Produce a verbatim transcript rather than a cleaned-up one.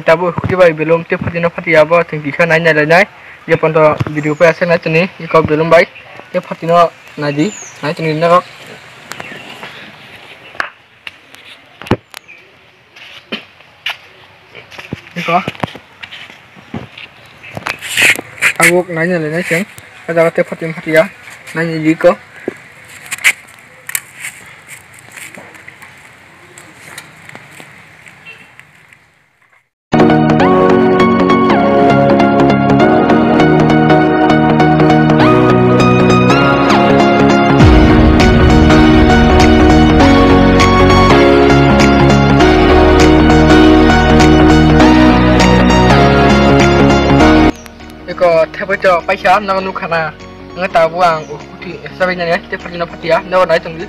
Tabuk scooty bai belum tei phatino phatiya bo chwng kisa nai nai lainai. Je pono video pai aswk nai tini eko belum bai tei phatino naidi, nai tini norok. Eko. Tabuk nai nai lainai chwng. O jaga tei phatino phatiya. Nai nai di eko. Eko thepai to paisa nogo nukha na. Wngkha tabuk ang scooty sabai nani tei phatino phatiya nogo nai tongdi.